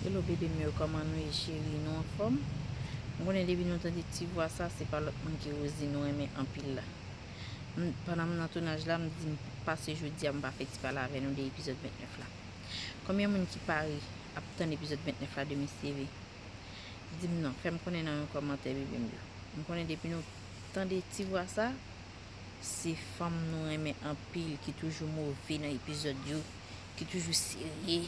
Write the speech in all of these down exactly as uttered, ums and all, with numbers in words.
Hello bebe m yo, kòman nou ye cheri? Nou anfòm? M konnen depi nou tande ti vwa sa, se pa lòt moun ke Rosie nou renmen anpil la. M, pandan m nan tounaj la, m di m pase jodi a, m pa fè ti pale avè nou de epizòd vennèf la. Konbyen moun ki pare ap tann epizòd vennèf la de Miss T V? Di m non, fè m konnen nan yon kòmantè bebe m yo. M konnen depi nou tande ti vwa sa, se fanm nou renmen anpil ki toujou move nan epizòd yo, ki toujou serye.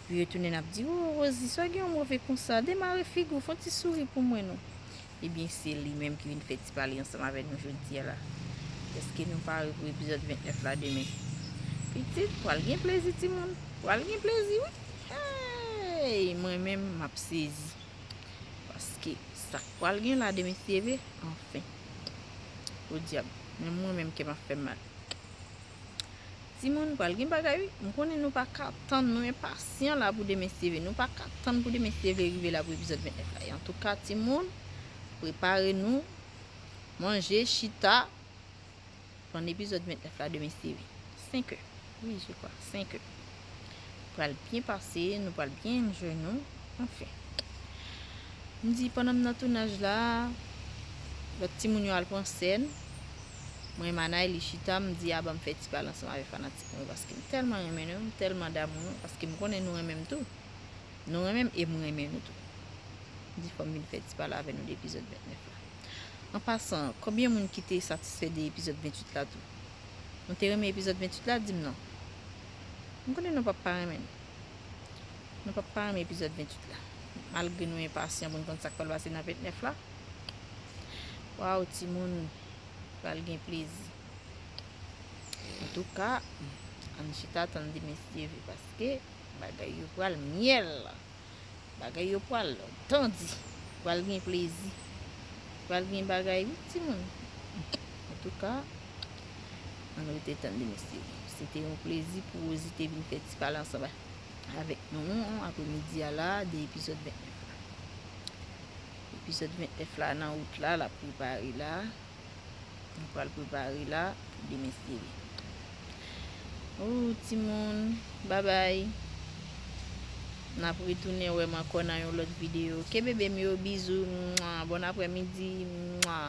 Pou yo tounen ap di, "Oh, Rosie, sa gen yon move konsa, demare figi w, fè yon ti souri pou mwen non." Ebyen, se li menm ki vin fè ti pale ansanm avè nou jodi a la. Èske nou pare pou epizòd vennèf la demen? Pitit, pral gen plezi timoun. Pral gen plezi, wi. Hey, mwen menm, m ap sezi. Paske sa k pral gen la demen si Dye vle, anfen. Podyab, menm mwen menm kè m ap fè m mal. Timoun, pral gen bagay wi. M konnen nou pa ka tann, nou enpasyan la pou demen si Dye vle. Nou pa ka tann pou demen si Dye vle rive la pou epizòd vennèf la. E antouka, timoun, prepare nou, manje, chita, tann epizòd vennèf la demen si Dye vle. Senk è. Wi, je kwa, senk è. Pral byen pase, nou pral byen enjoy nou. Anfen. M di pandan m nan tounaj la, lòt timoun yo al pran sèn. Mwen, Manay, li chita, m di, "A, ban m fè ti pale ansanm avèk fanatik mwen yo, paske m tèlman renmen nou, m tèlman damou nou, paske m konnen nou renmen m tou. Nou renmen m e m renmen nou tou." M di, "Fò m vin fè ti pale avè nou de epizòd vennèf la." An pasan, konbyen moun ki te satisfè de epizòd venntuit la tou? Nou te renmen epizòd venntuit la, di m non. M konnen nou p ap pa renmen l. Nou p ap pa renmen epizòd venntuit la. Malgre nou enpasyan pou n konn sa k pral pase nan vennèf la. Waw, timoun, pral gen plezi. Antouka, ann chita tann demen si Dye vle, paske bagay yo pral myèl. Bagay yo pral tandi. Pral gen plezi. Pral gen bagay wi, timoun. Antouka, ann rete tann demen si Dye vle. Se te yon plezi pou Rosie te vin fè ti pale ansanm avèk nou apremidi a la de epizòd vennèf la. Epizòd vennèf la nan wout la, l ap prepare la. Nou pral prepare la pou demen si Dye vle. Oh, timoun, babay. N ap retounen wè m ankò nan yon lòt videyo. Ke bebe m yo, bizou, mwa, bon aprèmidi, mwa.